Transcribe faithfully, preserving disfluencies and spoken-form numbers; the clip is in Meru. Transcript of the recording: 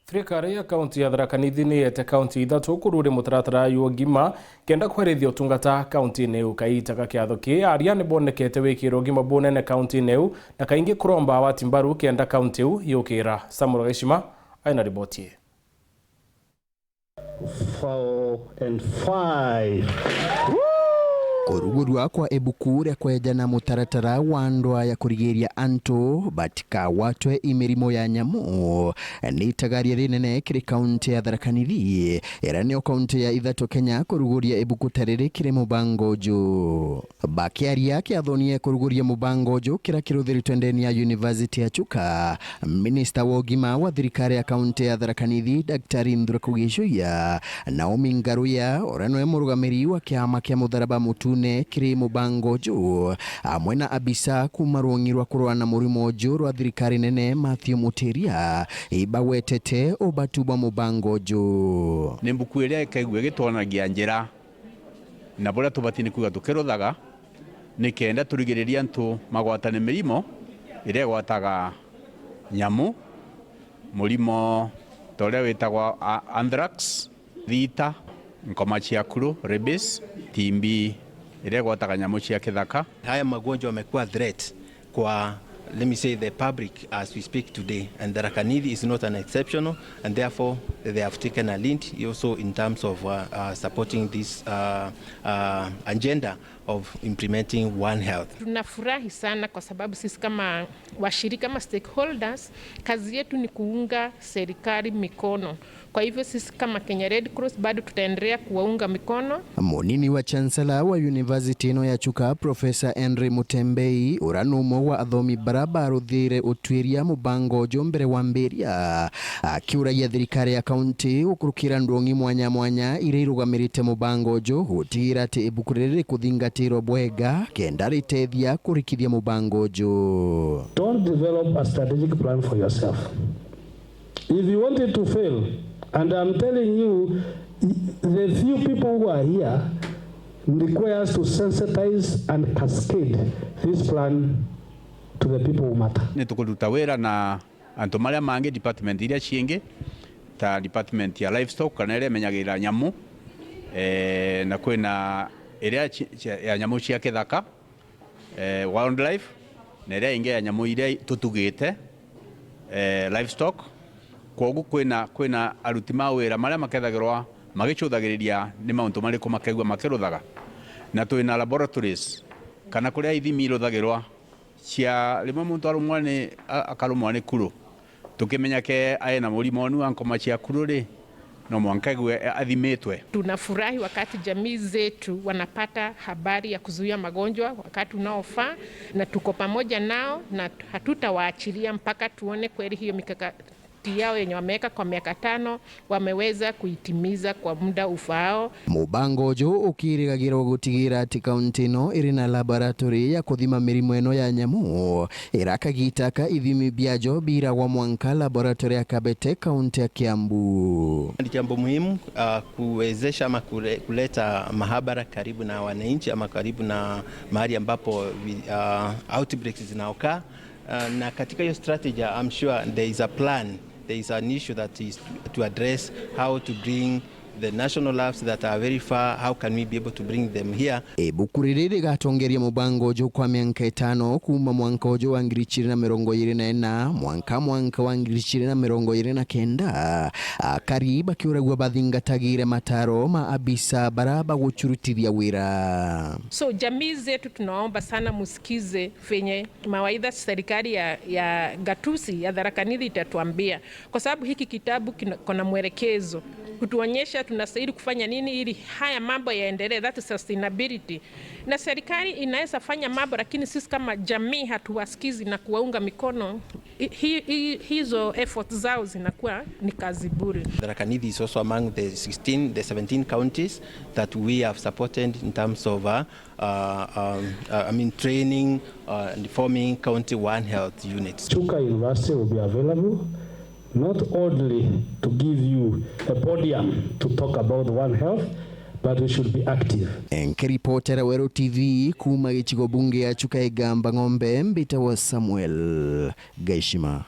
Thirikari ya kaunti ya Tharaka Nithi ni yete kaunti ithatu kururia mutaratara jwa ugima kenda kwerithia utungata kaunti-ini iu. Kaita ga kiatho kii, aria ni bonekete wikire ugima bunene kaunti-ini iu, na kaingi kuromba awati mbaru kenda kaunti iu yukira. Samuel Gaishima aina riboti ii. Four and five. Kurugurua kwa ibuku ria kwejana mutaratara wa ndwaa ya kurigiria antu batikagwatwe i mirimo ya nyamu ni itagaria rinene kiri kaunti ya Tharaka Nithi, iria niyo kaunti ya ithatu Kenya kuruguria ibuku ta riri kiri mubango uju. Bakiaria kiathoni ya kuruguria mubango uju kiria kiruthiritwe ndeni ya University ya Chuka, Minista wa ugima wa thirikari ya kaunti ya Tharaka Nithi, Daktari Nthuraku Gichuya, Naomi Ngaruya, uria niwe murugamiri wa kiama kia Mutharaba Mutune kiri mubango uju, amwe na abisa kuuma rwong'i rwa kurwaa na murimo uju rwa thirikari nene, Matthew Mutiria, ibagwetete ubatu bwa mubango uju. Ni mbuku iria ikaigua igitwonagia njira na buria tubati ni kuuga tukiruthaga, nikenda turigiririe antu magwatane mirimo iria igwataga nyamu, murimo ta uria witagwa a-, anthrax, thita, nkoma cia kuru, rabies, T B, iria igwataga nyamu cia kithaka. Haya magonjwa yamekuwa threat kwa, let me say, the public as we speak today, and Tharaka Nithi is not an exceptional, and therefore they have taken a lead also in terms of, uh, uh, supporting this, uh, uh, agenda of implementing One Health. Tunafurahi sana kwa sababu sisi kama washirika, kama stakeholders, kazi yetu ni kuunga serikali mikono. Kwa hivyo sisi kama Kenya Red Cross bado tutaendelea kuwaunga mikono. Munini wa Chancellor wa university ino ya Chuka, Professor Henry Mutembei, uria ni umwe wa athomi baria baruthire utwiria mubango uju mbere wambiria, akiuragia thirikari ya kaunti gukurukira ndwong'i mwanya mwanya iria irugamirite mubango uju gutigira ati ibuku riri rikuthingatirwa bwega kenda ritethia kurikithia mubango uju. Don't develop a strategic plan for yourself. If you want it to fail, and I'm telling you, the few people who are here requires to sensitize and cascade this plan to the people who matter. Ni tukuruta wira na antu maria mangi, department iria ciingi, ta department ya livestock, kana iria imenyagira nyamu, eh, na kwina iria ci-, cia, ya nyamu cia kithaka, eh, wildlife, na iria ingi ya nyamu iria tutugite, eh, livestock. Kwogu kwina, kwina aruti ma wira maria makethagirwa magicuthagiriria ni mauntu mariku makaigua makiruthaga. Na twina laboratories, kana kuria ithimi iruthagirwa cia, rimwe muntu arumwa ni, a-, akarumwa ni kuru. Tukimenya ke aina murimo unu wa nkoma cia kuru ri, no mwanka aigue athimitwe. Tunafurahi wakati jamii zetu wanapata habari ya kuzuia magonjwa wakati unaofaa, na tuko pamoja nao na hatutawaachilia mpaka tuone kweli hiyo mikakati yao yenye wameweka kwa miaka tano wameweza kuitimiza kwa muda ufaao. Mubango uju ukirigagirwa gutigira ati kaunti ino iri na laboratory ya kuthima mirimo ino ya nyamu, iria kagita ka ithimi biajo biragwa mwanka laboratory ya Kabete, kaunti ya Kiambu. Ni jambo muhimu, uh, kuwezesha ama kure-, kuleta mahabara karibu na wananchi ama karibu na mahali ambapo vi-, uh, outbreaks zinaokaa. Uh, na katika hiyo strategy, I'm sure there is a plan, there is an issue that is to, to address how to bring the national labs that are very far, how can we be able to bring them here? Ibuku riri rigatongeria mubango uju kwa mianka itano, kuuma mwanka uju wa ngiri igiri na mirongo iri na ina mwanka mwanka wa ngiri igiri na mirongo iri na kenda, akari bakiuragua bathingatagire mataro ma abisa bara bagucurutithia wira. So, jamii zetu tunaomba sana musikize venye mawaidha serikali ya, ya gatuzi ya Tharaka Nithi itatuambia, kwa sababu hiki kitabu kina, kona mwelekezo kutuonyesha tunastahili kufanya nini ili haya mambo yaendelee, that is sustainability. Na serikali inaweza fanya mambo, lakini sisi kama jamii hatuwasikizi na kuwaunga mikono, hi-, hi-, hi-, hizo efforts zao zinakuwa ni kazi bure. Tharaka Nithi is also among the sixteen, the seventeen counties that we have supported in terms of, uh, uh, um, uh, I mean, training, uh, and forming county One Health units. Chuka University will be available not only to give you a podium to talk about One Health, but we should be active. Nkiripotera Weru T V kuuma gicigo bunge ya Chuka Igamba Ng'ombe, mbitagwa Samuel Gaishima.